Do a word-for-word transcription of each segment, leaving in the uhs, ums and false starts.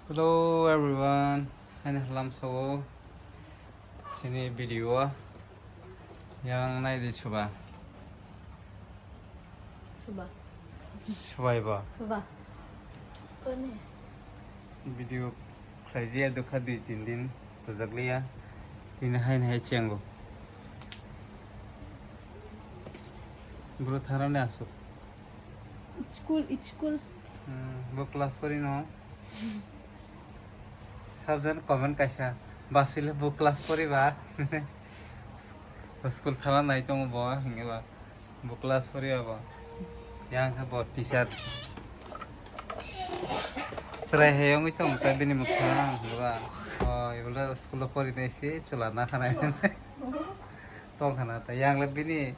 Hello everyone, ani halam sogo sini video o yang nai di suba. Suba. Subai ba. Suba. Kone. Video khlai jia dukha dui tin din rwjak liya. Tini hai hai chengo. Bro tharani asuk. School, school. Hmm, bo class pori no. Sabjan comment kaisa, basile bo class pori ba. School thala nai tongo bo, hinge ba. Bo class pori ba bo. Yang khe bo teacher. Serai he yongwi tongo ta bini mukha, hinge ba. Oh, ibola school pori nai si chula na khanai. Tong khana ta yang le bini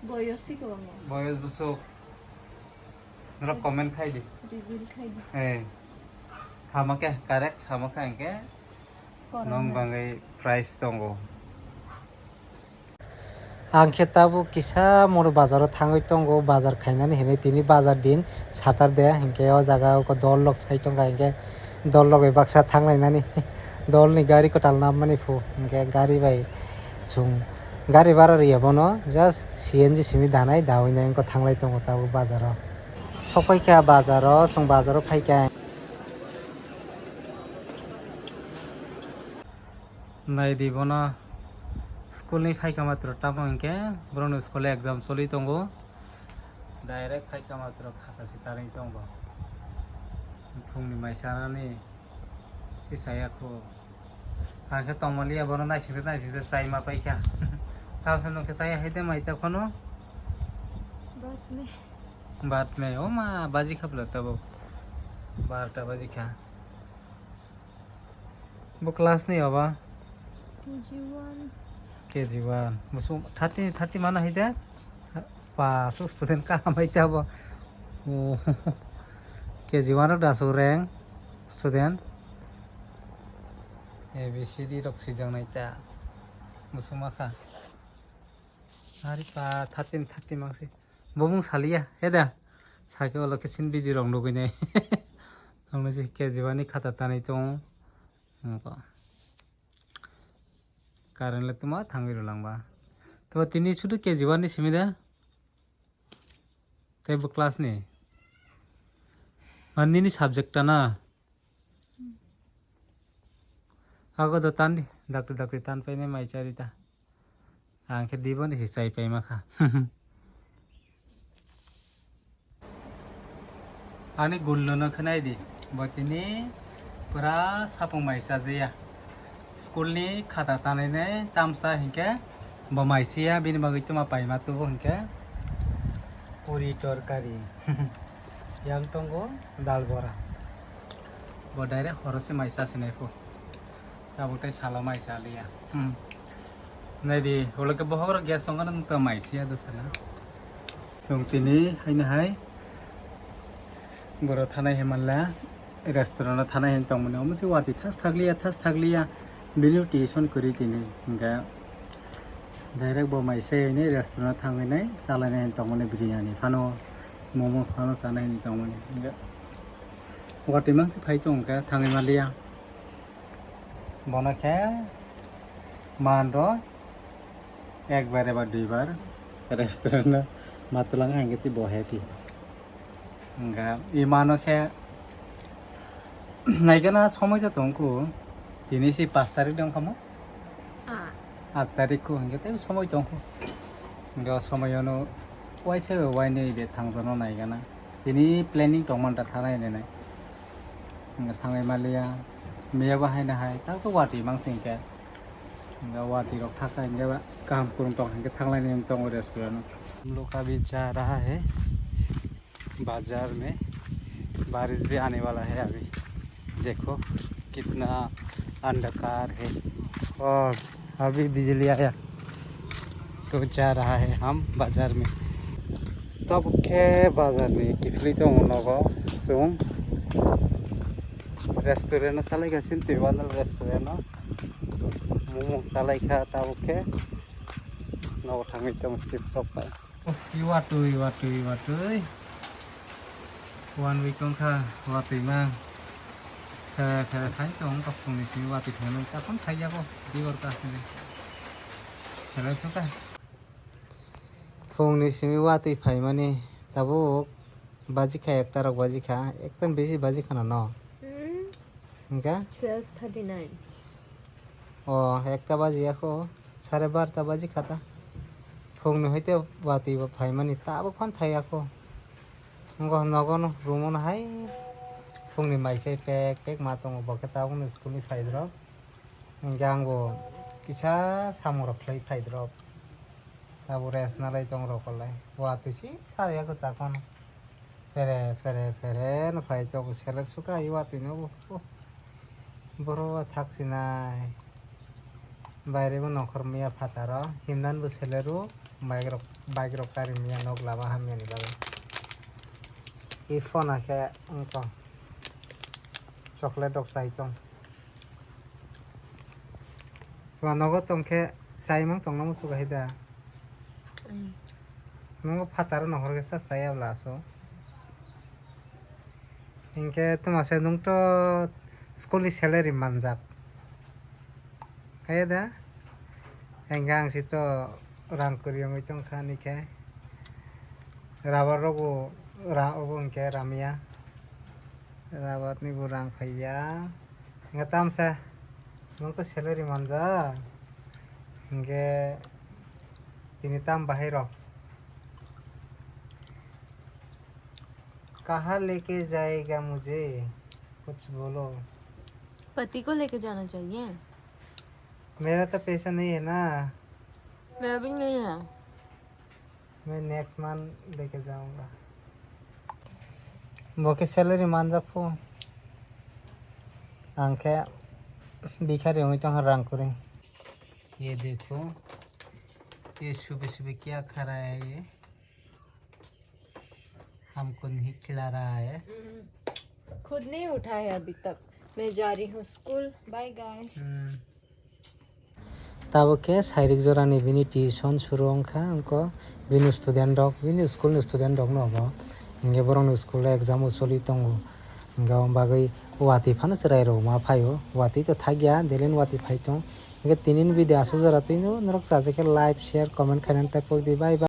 Boyos si kwbangma. Boyos busuk. Norok comment khai di. Reveal khai di. Eh. Sama khe, correct sama khe hingkhe Corona. Nong bangwi price tongo. Ang khe tabuk kisa moro bazaro thangwi tongo, bazar khainani hinwi tini bazar din Saturday, hinkhe o jaga o dol rok sai tongkha, hinkhe dol rok bai baksa thanglainani, dol ni gari kwtal nammani phu, hinkhe gari bai chwng. Gari bara rwya bono, just C N G simi danai, dawi nai wngkha thanglai tongo tabuk bazaro. Sokphaikha bazaro, chwng bazaro phaikha. Naidi bono school ni phaikha matro tamo hinkhe borokni school o exam choli tongo. Direct phaikha matro khata se tanwi tongo. Phungni mai chanani se chaya kho. Ang khe tongmaliya bono naisingsa naisingsa chai ma paikha. Tamo se nokhe chaya hai de mai ta phano. Baat mein. Baat mein, o ma, baji kha bwla tabuk. Barota baji kha. Bo class ni baba? K G one. K G one. Musu thirty, thirty mana hai de? Pa, su student kaham hai ta bo. Oh. K G one rok da su rank student. A B C D rok swijak nai ta. Musu ma kha. Ari pa thirty, thirty mangsi. Bo mung saliya, he da. Sake olo khe sin bidi rok nugui nai. Tongno se K G one ni khata tanwi tongo. Wngkha. Current le tuma thangwi rwlangba. To tini sudu K G one ni simi da? Tei bo class ni? Mani nini subject ta na? Ago do tan di, dakti dakti tan paine mai chari ta. Ang khe dibo ni si chai pai ma kha. Ani gullo no khnai di, bo tini pura sapung mai chajiya. School ni khata tanai nai tamsa hinkhe bo mai siya, bini bagwi tuma paima tubu hinkhe puri torkari. Yang tongo dal bora. Bo direct horo se mai sa sinai pho. Tabuk tei salo mai sa liya. Hmm. Nai di, ulo ke bohok rok gas song ano to mai siya do sana. Song tini haino hai. Boro thanai hai manla, restaurant o thanai hai tongmani. Omo se watwi thas thakliya, thas thakliya. Bini tuition kwrwi tini. Hingkha direct bo mai sai hai restaurant o thangwi nai, chalai nai hai tongmani biryani phano, momo phano chanai hai tongmani. Hingkha watwi mangsi phai tongkha thangwi manliya. Bono khe man rw ekbar eba duibar restaurant o ma twlang hai khe se bo happy. Hingkha imano khe naikhe na somoi to tongkhu, tini se pash tarik de wngkha mo? Ah. Aat tarik kho hingkhe tei somoi tongkhu. Hingkhe o somoi ono waisa bai wainwi de thangjakno naikhe na. Tini planning tongmanta thanai hinwi nai. Hingkhe thangai maliya. Miya bo haino hai, tamo khe watwi mangsi hingkhe. Hingkhe watwi rok thakha hingkhe ba kaham kurung tong hingkhe thanglaini tongo restaurant o. हम लोग अभी जा रहा है बाजार में, बारिश भी आने वाला है अभी। देखो कितना अंधकार है और अभी बिजली आया। To ja raha hai hum bazar mein. Tabuk khe bazar ni kiphilwi tongo nogo chwng. Restaurant o salai kha, Sintwi Wandal restaurant o. Momo salai kha tabuk khe. Nogo thangwi tongo chips rok bai. Watwi, watwi, watwi. One week wngkha watwi mang. Phere phere phai tong wngkha phungni simi watwi phaimani, takhon phaiya bo, bibor kasini. Selai suka. Phungni simi watwi phaimani, tabuk bajikha, ekta rok bajikha, ekta ni besi bajikha na no? Hmm. Hingkha? Twelve thirty-nine. O, ekta baji ako, sare barta baji khata. Phungni hoite watwi bo phaimani, tabuk phano thai ako. Wngkha nogo no, room o no hai phungni maisai pek pek ma tongo, bo khe tabuk no school ni side rok. Hingkhe ang bo kisa samung rok khlai phai drop. Tabuk rest nalai tong rok kolai. Watwi si sari ako takhon. Phere phere phere no phai tongo, seler suka ai watwi no bo. Oh. Boro thak sinai. Baire bo nongkhor mia phataro. Himnan bo seleru. Bike rok, bike rok kari mia nok lama hamya ni bagwi. I phone hakhe wngkha. Chocolate rok chai tong. Tuma nogo tongkhe chai mang tongna muchuk hai da. Mm. Nogo phataro nohor khe sa chaya bwla aso. Hinkhe tuma se nwng to school ni salary manjak. Kaya da? Hinkhe ang si to rang kwrwi wngwi tongkha nikhe. Rubber rok bo ra-, obo hinkhe ramya. Rubber ni bo rang phaiya. Hinkhe tamsa nwng to salary manja. Hinkhe tini tam bahai rok. कहाँ लेके जाएगा मुझे? कुछ बोलो। पति को लेके जाना चाहिए। मेरा तो पैसा नहीं है ना। मेरा भी नहीं है। मैं नेक्स्ट मंथ लेके जाऊंगा। Bo khe salary manjak phu. Ang khe bikhari wngwi tongkha rang kwrwi. ये देखो, ये सुबह सुबह क्या खा रहा है ये? हमको नहीं खिला रहा है। खुद नहीं उठा है अभी तक। मैं जा रही हूँ school. Bye guys. Hmm. Tabuk khe sairik jorani bini tuition suru wngkha, wngkha bini student rok, bini school ni student rok no obo. Hinkhe borok ni school o exam o choli tongo. Hinkhe aboni bagwi watwi phano chwrai rok ma phaio. Watwi to thakya, daily ni watwi phai tong. Hinkhe tini ni video aswk jora twino norok chajakhe like, share, comment khainani tei pokdi. Bye bye.